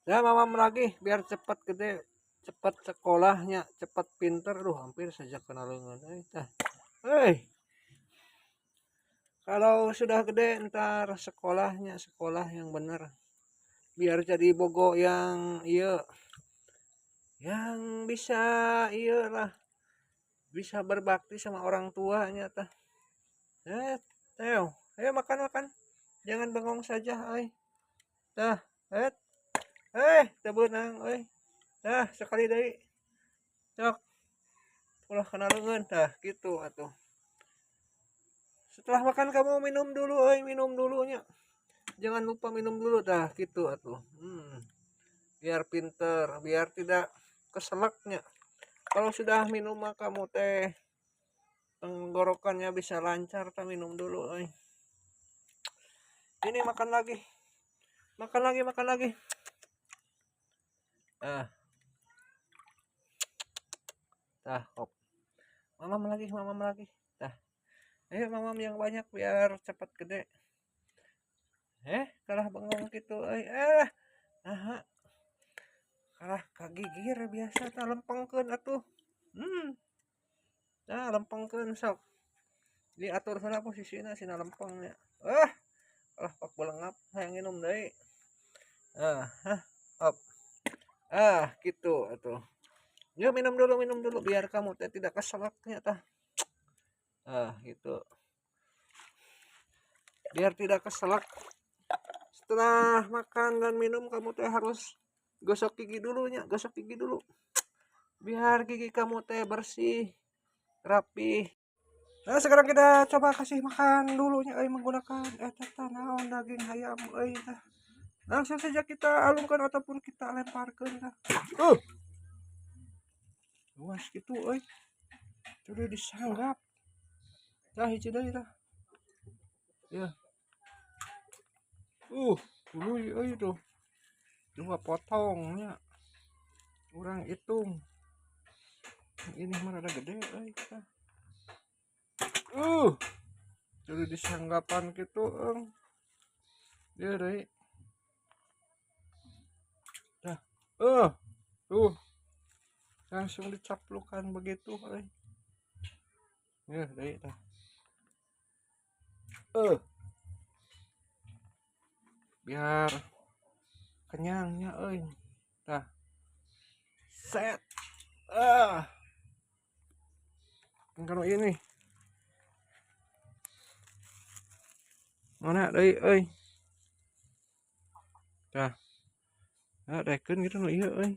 Ya mamam lagi biar cepat gede, cepat sekolahnya, cepat pinter. Aduh, hampir saja kena lengan. Tah. Hei. Kalau sudah gede ntar sekolahnya sekolah yang bener. Biar jadi bogo yang iya, yang bisa iya lah, bisa berbakti sama orang tuanya tah. Teo, ayo makan, makan. Jangan bengong saja, oi. Tah, teu beunang, oi. Tah, sekali deui. Cok. Ulah kena leungeun tah, gitu atuh. Setelah makan kamu minum dulu, oi, minum dulunya. Jangan lupa minum dulu tah, gitu atuh. Biar pinter, biar tidak keselaknya. Kalau sudah minum mah kamu teh tenggorokannya bisa lancar, tah minum dulu, oi. Ini makan lagi. Makan lagi, makan lagi. Ah. Tah, hop. Mamam lagi, mamam lagi. Tah. Ayo mamam yang banyak biar cepat gede. Kalah bengong gitu, euy. Aha. Kalah kagigir biasa tah, lempengkeun atuh. Tah, lempengkeun sok. Diatur heula posisina sina lempengnya. Kalah pak belengap hayang nginum deui. Ah, hah, hop. Ah, gitu atuh. Yuk minum dulu, minum dulu biar kamu teh tidak keselaknya tah. Ah, gitu. Biar tidak keselak. Setelah makan dan minum kamu teh harus gosok gigi dulunya, gosok gigi dulu. Biar gigi kamu teh bersih, rapi. Nah, sekarang kita coba kasih makan dulunya euy menggunakan eta naon daging hayam euy tah. Langsung saja kita alungkan ataupun kita lemparkan tah. Luas gitu euy. Sudah disanggap. Tah hiji deui tah. Ya. Tuluy euy tuh. 2 potongnya. Urang hitung. Ini mah rada gede euy tah. Jadi disanggapan gitu, eng. Dia deui. Dah. Tuh. Langsung dicaplukan begitu euy. Ya, deui tah. Biar kenyangnya euy. Tah. Set. Ah. Kalau ini. Mana deui euy. Tah. Nah, daekeun gitu nu ieu euy.